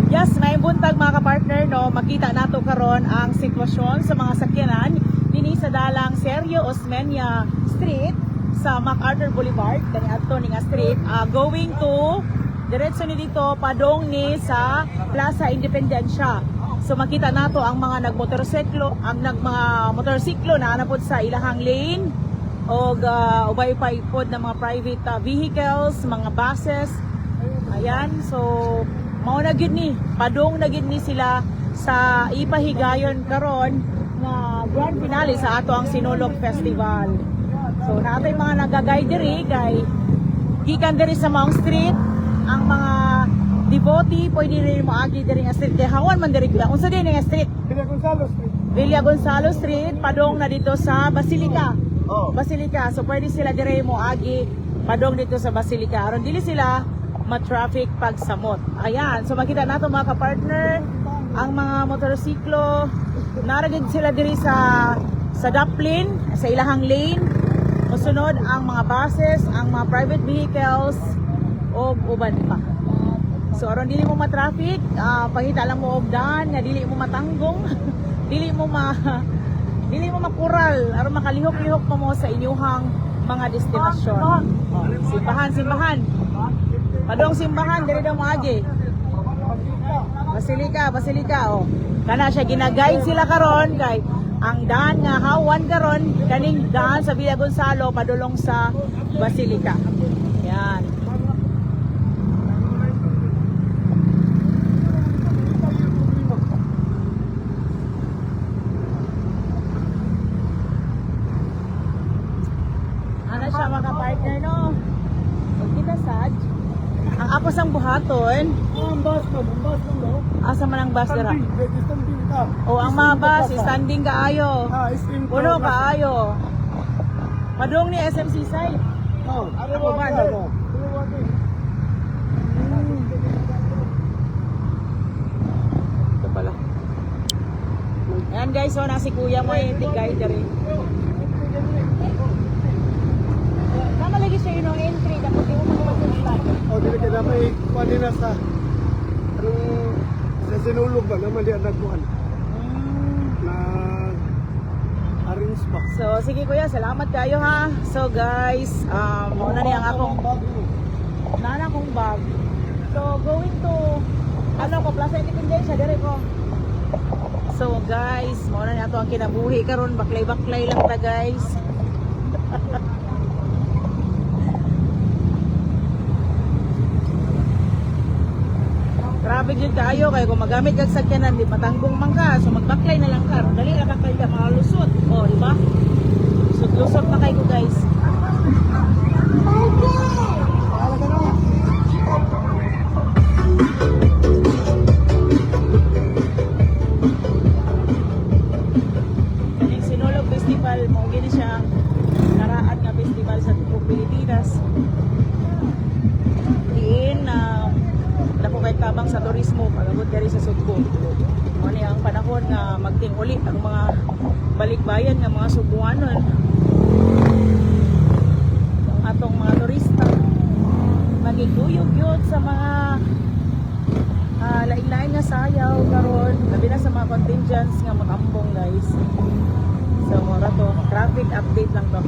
Yes, may buntag, mga kapartner, no, makita nato karon ang sitwasyon sa mga sakyanan dinhi sa dalang Sergio Osmeña Street sa MacArthur Boulevard, kani adto ni nga street, going to diretso ni dito padong ni sa Plaza Independencia. So makita nato ang mga nagmotorsiklo, ang nag mga motorsiklo na ana pod sa ilahang lane og ubay pa pod ng mga private vehicles, mga buses. Ayan, so mao na gyud ni, padung na gyud ni sila sa ipahigayon karon nga grand finale sa ato ang Sinulog Festival. So natay mga nagaguide diri kay gikan diri sa maong street ang mga devotee pwede rin moagi diri nga street kay hawan man diri kuya. Unsa din nga street? Villa Gonzalo Street. Villa Gonzalo Street, padong na dito sa Basilica. Oh. Basilica. So pwede sila dire mo agi padong dito sa Basilica. Aron dili sila ma-traffic pagsamot. Ayan. So makita nato, mga ka-partner, ang mga motorsiklo naragid sila diri sa Dublin, sa ilahang lane. Mosunod ang mga buses, ang mga private vehicles o uban pa. So aron dili mo ma-traffic, pangita lang mo og daan nga dili mo matanggong, dili mo makural aron makalihok-lihok pa mo sa inyuhang mga destinasyon. Oh, simbahan, simbahan. Padong simbahan diri daw moagi. Basilica, Basilica, oh. Kana siya gina-guide sila karon kay ang daan nga hawan karon kaning daan sa Villa Gonzalo padulong sa Basilica. Yan. Ana siya, mga partner, no. Ug kita sad. Ang ako sang buhaton, Oh, ang bus ma'am, ang bus ma'am, no? Asa man ang bus dira? Standing, ready, standing ka. O ang mga bus, standing kaayo. Ah, SM Puno kaayo. Padung ni SMC side. Oh, Ako ba, no? Ito pala. Ayan guys, so na si kuya mo yung guide diri. Tama lagi siya yung entry, dapat di mo magpag. Oh, dili kay dapat kuan nila sa anong sa Sinulog ba naman di ang nagkuan. Nag arrange ba? So, sige kuya, salamat kayo ha. So guys, mauna niya ang akong nana kong bag. So, going to ano ko, Plaza Independencia, dire ko. So guys, mauna niya ato ang kinabuhi karon, baklay-baklay lang ta, guys. Grabe jud kayo kay kung magamit kag sakyanan di matanggong man ka, so magbaklay na lang ka. Dali ra ka kay ka makalusot. Oh, di ba? Lusot-lusot na kay ko, guys. Kaning Sinulog Festival mo gini siya ang karaan nga festival sa tibuok Pilipinas. Diin na dako kay tabang sa turismo pag-abot diri sa Sugbo. Mo ni ang panahon nga magting-uli ang mga balikbayan nga mga Subuanon. Ang atong mga turista magiguyog yun sa mga lain-lain nga sayaw karon, labi na sa mga contingents nga makambong, guys. So mora to, traffic update lang to.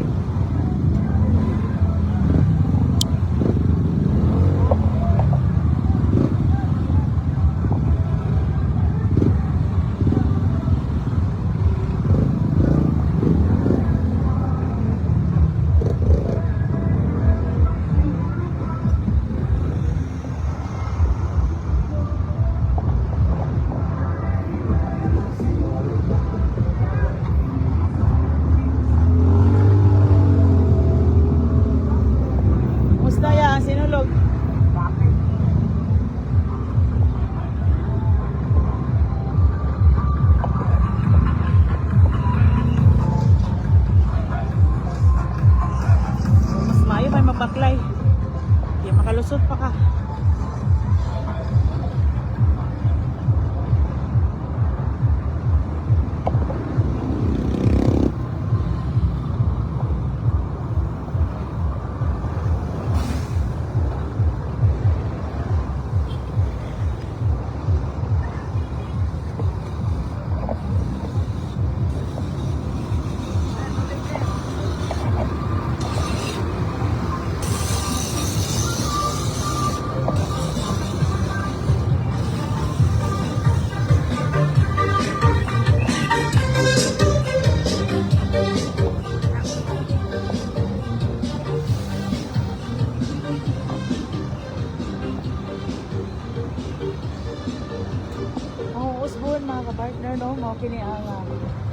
Partner, no, mao kini ang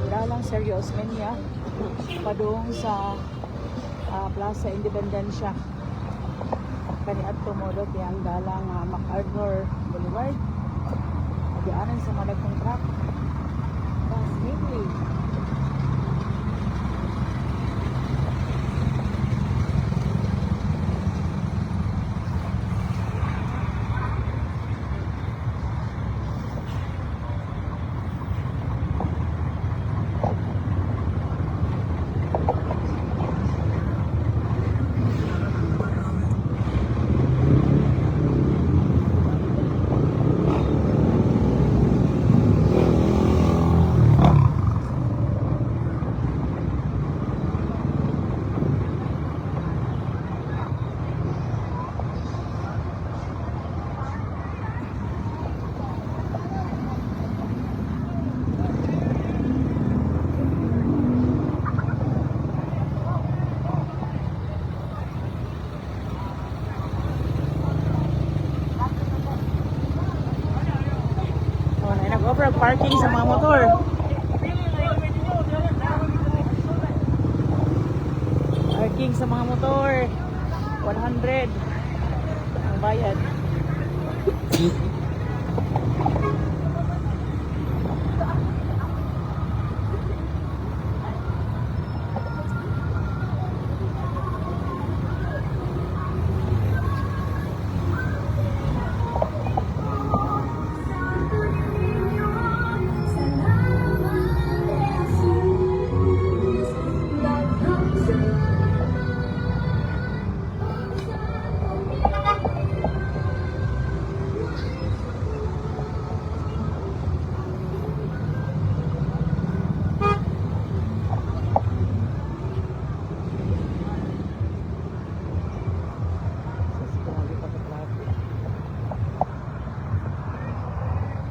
dalang Sergio Osmeña padung sa Plaza Independencia. Kani adto mo do kay ang dalang MacArthur Boulevard. Agianan sa mga dagkong truck. Bus mainly. Oh, na nag-over parking sa mga motor. Parking sa mga motor. 100 ang bayad. Salamat, Jesus. Daghang salamat sa Sus, grabe pa ka-traffic.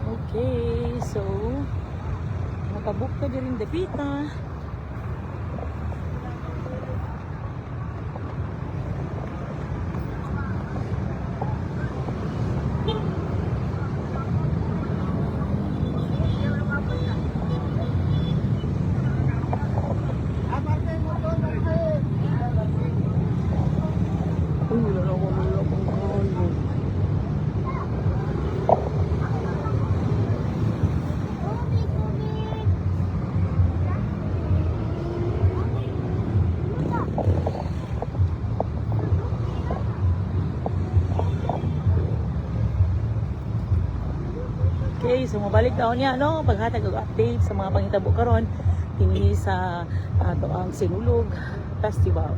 Okay, so nakabook ka din dapita. Uy, wala na ako, wala akong kaon. Okay, so mabalik daw niya, no? Paghatag og update sa mga panghitabo karon dinhi sa ato ang Sinulog Festival.